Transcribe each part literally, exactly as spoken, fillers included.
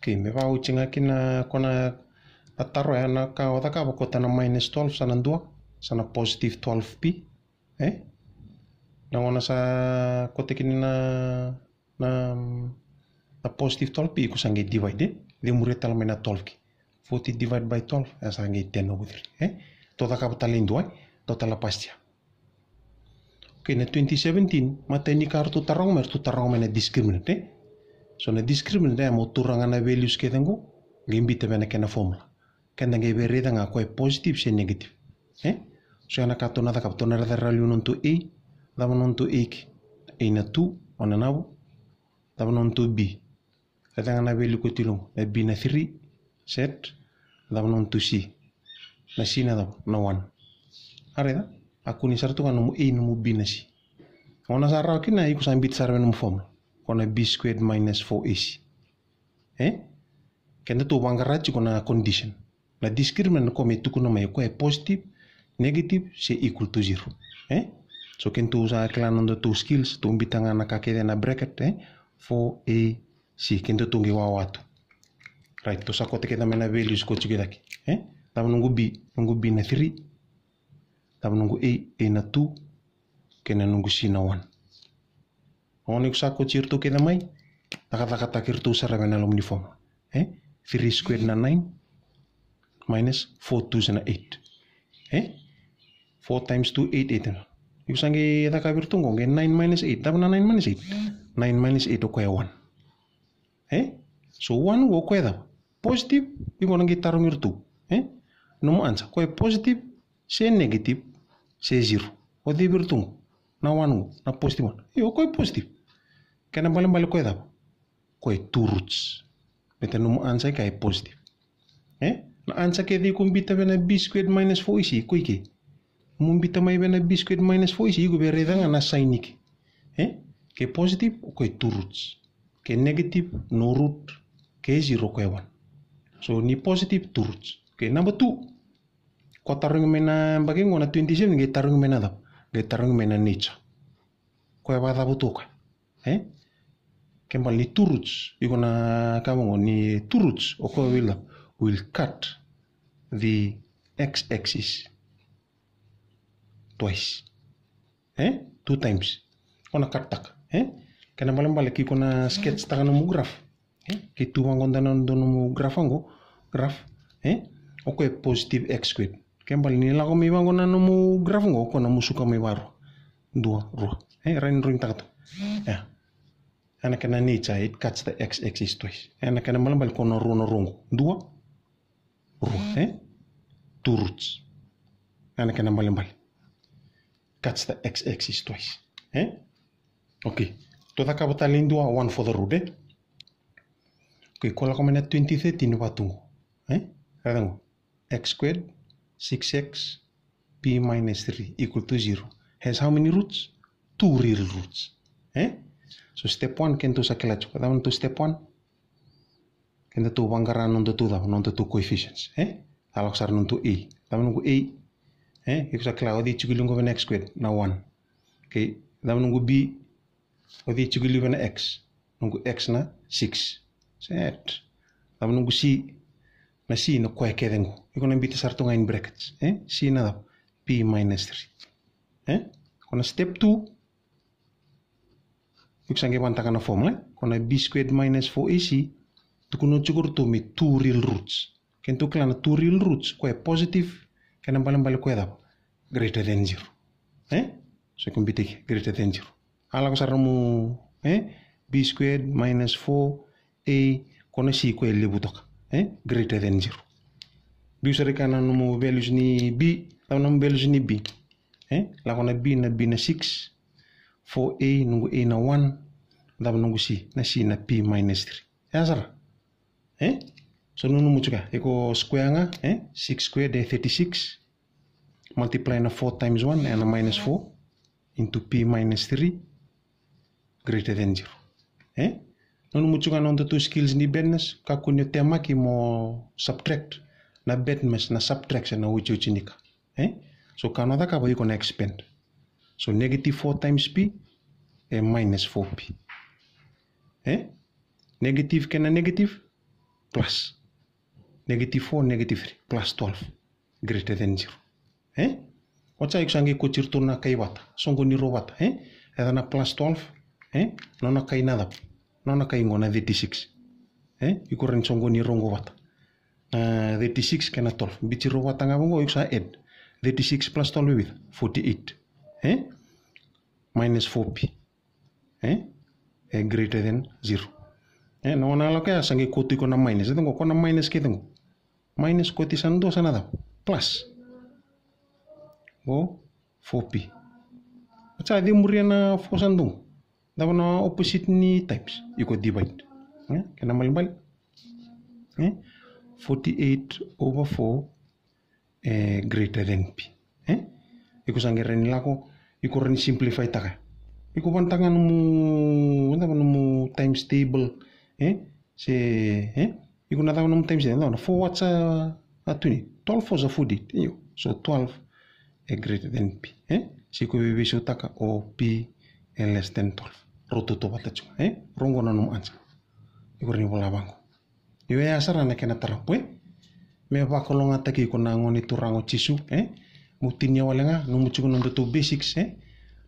Okay, me vauci ga kina ko na a taro ya na ka o cakava ko ta na minus twelve sa na dua, sa na positive twelve P. E? Na gona sa ko ta kina na, na, na positive twelve P ko sa qai divide, e? De muria tale mai na twelve ki. Forty divide by twelve, e sa qai ten over three. E? To cakava tale e dua, e? To tala past year. Okay, na twenty seventeen, matai ni ka ratou taroga mai, ratou taroga mai na discriminant, e? So na discriminant, e, mo tura ga na values kece qo, qai bita vei na kena formula. Keda qai vei raica ga ko e positive se negative. E? So ya na ka tou na cakava, tou na raica rawa liu na nodatou A, cava na nodatou A ki. A na two, o na navo, cava na nodatou B. Raica ga na value ko tilo qo, na B na three, set, cava na nodatou C. Na C na cava, na one. A raica, a kune sara tu ga nomu A, nomu B, na C. Gona sa rawa kina, iko sa bita sara vei nomu formula. Ko na B squared minus four A C. E? Keda tou vaqara tiko na condition. Na discriminant ko me tukuna mai ko e positive, negative, se equal to zero. E? So keda tou sa kila na nodatou skills, tou bita ga na ka kece na bracket, e? Four A C, keda tou qai wawa tu. Right, tou sa kota kece mai na values ko tiko i cake. E? Cava noqu B, noqu B na three, cava noqu A, A na two, kei na noqu C na one. Gona iko sa koti iratou kece mai, cakacakataki iratou sara vei na loma ni formula. E? Three squared na nine, minus four twos na eight. E? Four times two, eight, eight. Iko sa qai cakavi iratou qo, qai nine minus eight. Cava na nine minus eight? Nine minus eight o koya one. E? So one qo o koya cava? Positive, iko na qai tarogi iratou. E? Nomu answer, ko e positive, se negative, se zero. O cei vei iratou qo? Na one qo, na positive one. Io, o koya e positive. Kena balebale ko e cava? Ko e two roots. Baleta nomu answer e ka e positive. E? Na answer kece iko bita vei na B squared minus four A C, ko i ke. Nomu bita mai vei na B squared minus four A C, iko vei raica ga na sign i ke. E? Ke positive, o koya e two roots. Ke negative, no root. Ke zero, o koya e one. So ni positive, two roots. Okay, number two. Ko tarogi mai na yabaki qo na twenty seven, qai tarogi mai na cava? Qai tarogi mai na nature. Ko e vakacava tu o koya? E? Ke bale ni two roots, iko na ka qo ni two roots, o koya will, will cut the x-axis twice. E? Two times. Ko na cut taka. E? Kena balebale ke iko na sketch taka nomu graph. E? Ke tu vaqo dua na dua nomu graph qo, graph. E? O koya e positive x squared. Ke bale ni lako mai vaqo na nomu graph qo, o koya na musuka mai varua. Dua, rua. E? Rai ni rogi taka tu. E? Ena kena nature, it cuts the x-axis twice. Ena kena balebale ko na rua na rua qo. Dua, rua, e? Two roots. Ena kena balebale. Cuts the x-axis twice. E? Okay. Tou cakava tale e dua, one for the root, e? Okay, ko lako mai na twenty thirteen vaqo. E? Raica qo. X squared, six x, P minus three equal to zero. Has how many roots? Two real roots. E? So step one, keda tou sa kila tiko. Cava na nodatou step one? Keda tou vaqara na nodatou cava, na nodatou coefficients. E? Sa lako sara na nodatou A. Cava noqu A? E? Iko sa kila, o cei tiko e liu qo vei na x squared? Na one. Okay. Cava noqu B? O cei tiko e liu vei na x? Noqu x na six. Set. Cava noqu C? Na C na koya kece qo. Iko na bita sara tu ga in brackets. E? C na cava? P minus three. E? Ko na step two. Iko sa qai vaqara na formula, e? Ko na B squared minus four A C. Tukuna tiko ratou me two real roots. Keda tou kila na two real roots, ko e positive, kena balebale ko e cava? Greater than zero. E? So iko bita i ke, greater than zero. A lako sara nomu, e? B squared minus four A, ko na C ko e levu toka. E? Greater than zero. Biu sara i ke na nomu values ni B, cava nomu values ni B. E? Lako na B, na B na six, four A, noqu A na one, cava noqu C, na C na P minus three. E ya sara. E? So nanuma tiko ya, iko square ga, e? Six squared e thirty-six, multiply na four times one, e na minus four, into P minus three, greater than zero. E? Nanuma tiko ga na nodatou skills ni BEDMAS, kakua ni o temaki mo subtract, na BEDMAS, na subtraction, na otioti ni ka. E? So ka o na cakava iko na expand. So negative four times P, e minus four P. E? Negative kei na negative, plus. Negative four, negative three, plus twelve, greater than zero. E? Oti ya iko sa qai koti iratou na kai vata, soqoni rau vata, e? Either na plus twelve, e? Nona kai na cava? Nona kai qo na thirty-six. E? Iko rawa ni soqoni rau qo vata. Na thirty-six kei na twelve. Biuti rau vata ga vaqo, iko sa add. Thirty-six plus twelve e vica? Forty-eight. E? Minus four p. E? E greater than zero. E, na gauna lako ya sa qai koto iko na minus. E, qo, ko na minus kece qo. Minus koti sa dua sa na cava? Plus. Qo four p. Sa cei muria na four sa dua qo? Cava na opposite ni times? Iko divide. E, kena ibalebale. E? Forty-eight over four, e, greater than p. E? Iko sa qai rawa ni lako, iko rawa ni simplify taka. Iko vanataka ga nomu, cava, nomu times table. E? Se, e? Iko na cava nomu times table, na four vata sa a tuni. Twelve four sa forty-eight. Io. So twelve e greater than p. E? Se iko veiveisautaka o p e less than twelve. Rau tautauvata tiko. E? Rau qo na nomu answer. Iko rawa ni vola vaqo. Io, ya sara na kena tarapu, e? Me vakalougatataki iko na Gone Turaga o Jisu, e? Mo tinia wale ga, nomu tiko na nodatou basics, e?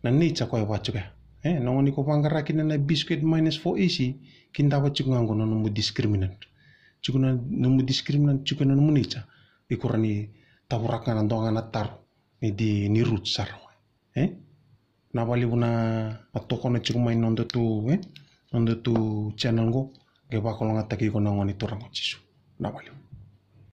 Na nature koya e vaka tiko ya. E? Na gauna iko vaqara kina na b squared minus four a c, kidava tiko ga qo na nomu discriminant. Tiko na nomu discriminant, tiko na nomu nature. Iko rawa ni tauraka ga na dua ga na taro ni di ni root sara. E? Na vakalevu na, na tokona tiko mai nodatou, e? Nodatou channel qo, qai vakalougatataki iko na Gone Turaga o Jisu. Na vakalevu.